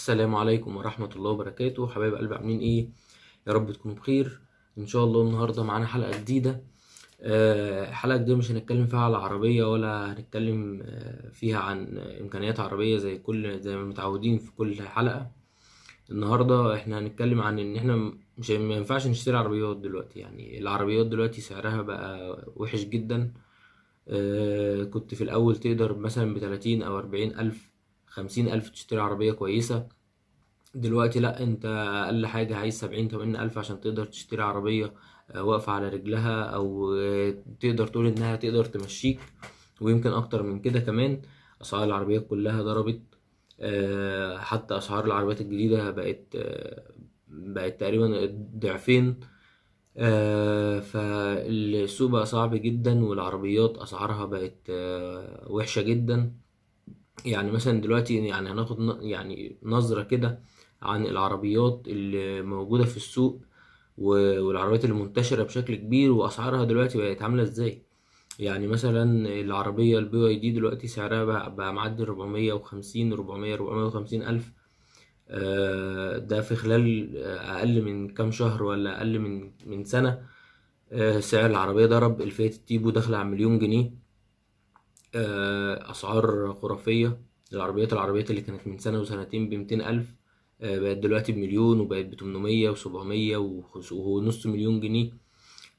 السلام عليكم ورحمة الله وبركاته. حبايب قلبي، عاملين ايه؟ يا رب تكونوا بخير ان شاء الله. النهاردة معانا حلقة جديدة. حلقة جديدة مش هنتكلم فيها على عربية ولا هنتكلم فيها عن امكانيات عربية زي ما متعودين في كل حلقة. النهاردة احنا هنتكلم عن ان احنا مش ما ينفعش نشتري عربيات دلوقتي. يعني العربيات دلوقتي سعرها بقى وحش جدا. كنت في الاول تقدر مثلا ب30 او 40 الف، 50 الف تشتري عربية كويسة. دلوقتي لا، انت اقل حاجة عايز 70 80 الف عشان تقدر تشتري عربية واقفة على رجلها، او تقدر تقول انها تقدر تمشيك، ويمكن اكتر من كده كمان. اسعار العربيات كلها ضربت. حتى اسعار العربيات الجديدة بقت تقريبا ضعفين. فالسوق بقى صعب جدا، والعربيات اسعارها بقت وحشة جدا. يعني مثلا دلوقتي هناخد نظرة كده عن العربيات اللي موجودة في السوق والعربيات اللي منتشرة بشكل كبير وأسعارها دلوقتي بقت عاملة ازاي. يعني مثلا العربية البي واي دي دلوقتي سعرها بقى معدي 450، 450 ألف. ده في خلال أقل من كام شهر ولا أقل من سنة. سعر العربية ضرب. الفيات التيبو داخلة على مليون جنيه. أسعار خرافية للعربيات. العربيات اللي كانت من سنة وسنتين بمتين ألف، بقت دلوقتي بمليون، وبقت بتمنمية وسبعمية ونص مليون جنيه.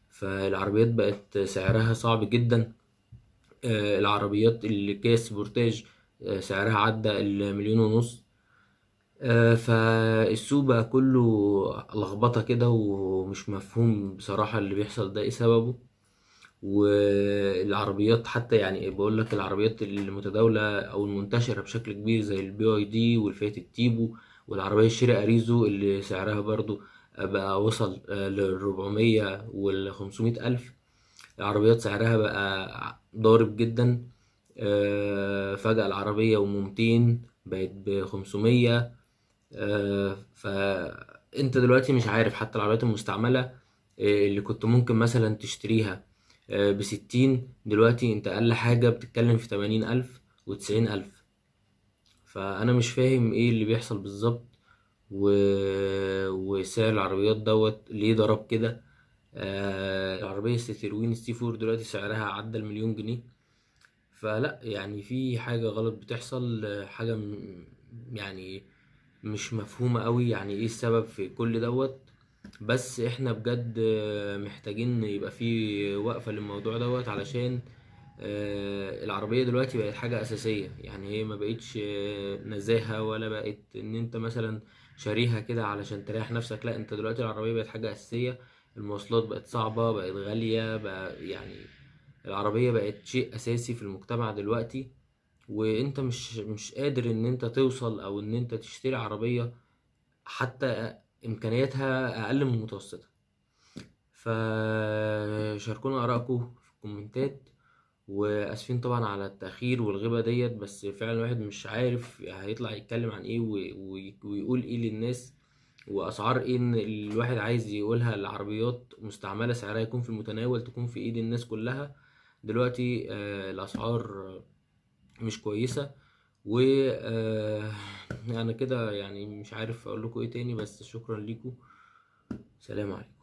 فالعربيات بقت سعرها صعب جدا. العربيات اللي كيا سبورتاج، سعرها عدى المليون ونص. فالسوق بقى كله لخبطة كده ومش مفهوم بصراحة اللي بيحصل ده ايه سببه. والعربيات حتى بقول لك العربيات المتداولة او المنتشرة بشكل كبير زي البي واي دي والفيات التيبو والعربية الشيري اريزو اللي سعرها برضو بقى وصل للربعمية والخمسمية ألف. العربيات سعرها بقى ضارب جدا. فجأة العربية وممتين بقت ب500. فأنت دلوقتي مش عارف حتى العربيات المستعملة، اللي كنت ممكن مثلا تشتريها ب60، دلوقتي انت أقل حاجة بتتكلم في 80 ألف و90 ألف. فأنا مش فاهم ايه اللي بيحصل بالظبط، وسعر العربيات دوت ليه ضرب كده. العربية ستروين سي فور دلوقتي سعرها عدى المليون جنيه. فلا في حاجة غلط بتحصل، حاجة مش مفهومة قوي ايه السبب في كل دوت. بس احنا بجد محتاجين يبقى في وقفة للموضوع دوت، علشان العربية دلوقتي بقت حاجة أساسية. هي ما بقتش نزاهة، ولا بقت إن أنت مثلا شاريها كده علشان تريح نفسك. لا، أنت دلوقتي العربية بقت حاجة أساسية. المواصلات بقت صعبة، بقت غالية، بقى العربية بقت شيء أساسي في المجتمع دلوقتي. وانت مش قادر ان انت توصل او ان انت تشتري عربية حتى امكانياتها اقل من المتوسطة. فشاركونا ارائكم في الكومنتات، واسفين طبعا على التأخير والغيبة ديت، بس فعلا الواحد مش عارف هيطلع يتكلم عن ايه ويقول ايه للناس، واسعار ايه ان الواحد عايز يقولها. العربيات مستعملة سعرها يكون في المتناول، تكون في ايد الناس كلها. دلوقتي الاسعار مش كويسة. و انا كده مش عارف اقول لكم ايه تاني، بس شكرا ليكم. سلام عليكم.